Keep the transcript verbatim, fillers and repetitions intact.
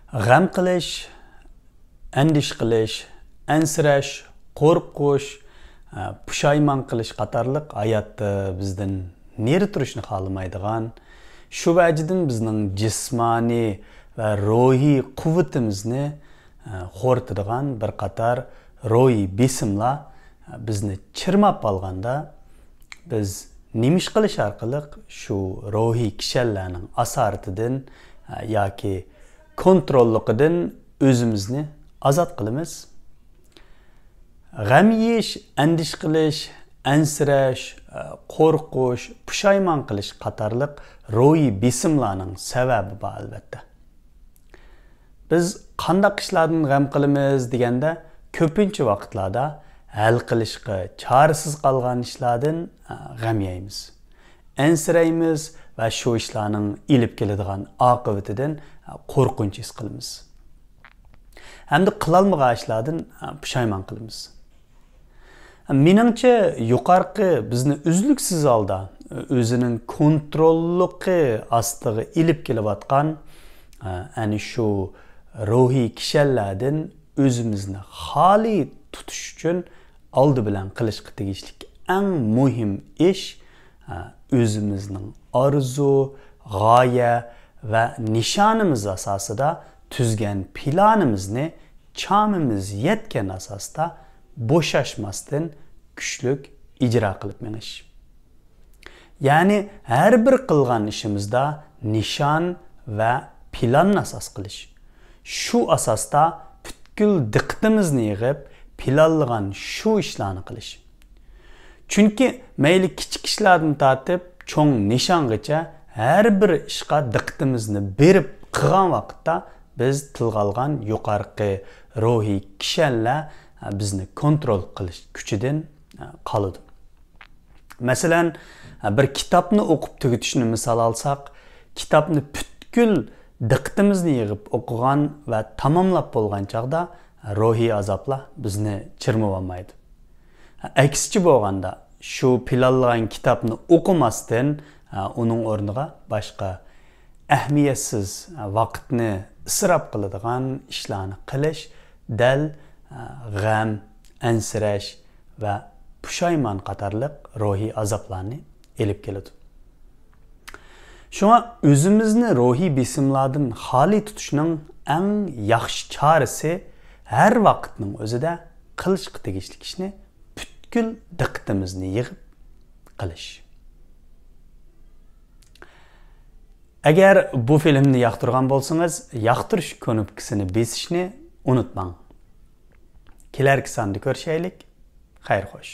غەم قىلىش، ئەندىشە قىلىش، ئەنسىرەش، قورقۇش، ئە، پۇشايمان قىلىش قاتارلىق ھاياتتا بىزدىن نېرى تۇرۇشنى خالىمايدىغان، شۇ ۋەجىدىن بىزنىڭ جىسمانىي ۋە روھىي قۇۋۋىتىمىزنى، ئە، خورىتىدىغان بىر قاتار روھىي بېسىملار، ئە، بىزنى چىرماپ ئالغاندا، بىز نېمە ئىش قىلىش ئارقىلىق شۇ روھىي كىشەنلەرنىڭ ئاسارىتىدىن، ئە، ياكى كونتروللۇقىدىن ئۆزىمىزنى ئازاد قىلىمىز؟ غەم يېيىش، ئەندىشە قىلىش، ئەنسىرەش، قورقۇش، پۇشايمان قىلىش قاتارلىق روھىي بېسىملارنىڭ سەۋەبى بار، ئەلۋەتتە. بىز قانداق ئىشلاردىن غەم قىلىمىز دېگەندە، كۆپىنچە ۋاقىتلاردا ھەل قىلىشقا چارىسىز قالغان ئىشلاردىن، ئە، غەم يەيمىز. ئەنسىرەيمىز ۋە شۇ ئىشلارنىڭ ئېلىپ كېلىدىغان ئاقىۋىتىدىن، ئە، قورقۇنچ ھېس قىلىمىز. ھەمدە قىلالمىغان ئىشلاردىن، ئە، پۇشايمان قىلىمىز. مېنىڭچە، يۇقارقى بىزنى ئۈزلۈكسىز ھالدا ئۆزىنىڭ كونتروللۇقى ئاستىغا ئېلىپ كېلىۋاتقان، ئە، ئەنە شۇ روھىي كىشەنلەردىن ئۆزىمىزنى خالىي تۇتۇش ئۈچۈن ئالدى بىلەن قىلىشقا تېگىشلىك ئەڭ مۇھىم ئىش، ئە، ئۆزىمىزنىڭ ئارزۇ، غايە ۋە نىشانىمىز ئاساسىدا تۈزگەن پىلانىمىزنى چامىمىز يەتكەن ئاساستا بوشاشماستىن كۈچلۈك ئىجرا قىلىپ مېڭىش. يەنى ھەر بىر قىلغان ئىشىمىزدا نىشان ۋە پىلاننى ئاساس قىلىش. شۇ ئاساستا پۈتكۈل دىققىتىمىزنى يىغىپ، پىلانلىغان شۇ ئىشلارنى قىلىش. چۈنكى مەيلى كىچىك ئىشلاردىن تارتىپ چوڭ نىشانغىچە ھەر بىر ئىشقا دىققىتىمىزنى بېرىپ قىلغان ۋاقىتتا، بىز تىلغا ئالغان يۇقارقى روھىي كىشەنلەر بىزنى كونترول قىلىش كۈچىدىن قالىدۇ. مەسىلەن، بىر كىتابنى ئوقۇپ تۈگىتىشنى مىسال ئالساق، كىتابنى پۈتكۈل دىققىتىمىزنى يىغىپ ئوقۇغان ۋە تاماملاپ بولغان چاغدا روھىي ئازابلار بىزنى چىرمىۋالمايدۇ. ئەكسىچە بولغاندا، شۇ پىلانلىغان كىتابنى ئوقۇماستىن، ئۇنىڭ ئورنىغا باشقا ئەھمىيەتسىز ۋاقىتنى ئىسراپ قىلىدىغان ئىشلارنى قىلىش دەل غەم، ئەنسىرەش ۋە پۇشايمان قاتارلىق روھىي ئازابلارنى ئېلىپ كېلىدۇ. شۇڭا ئۆزىمىزنى روھىي بېسىملاردىن خالىي تۇتۇشنىڭ ئەڭ ياخشى چارىسى ھەر ۋاقىتنىڭ ئۆزىدە قىلىشقا تېگىشلىك ئىشنى پۈتكۈل دىققىتىمىزنى يىغىپ قىلىش. ئەگەر بۇ فىلىمنى ياقتۇرغان بولسىڭىز، ياقتۇرۇش كۇنۇپكىسىنى بېسىشنى ئۇنتۇماڭ. كېلەركى ساندا كۆرۈشەيلىك. خەير خوش.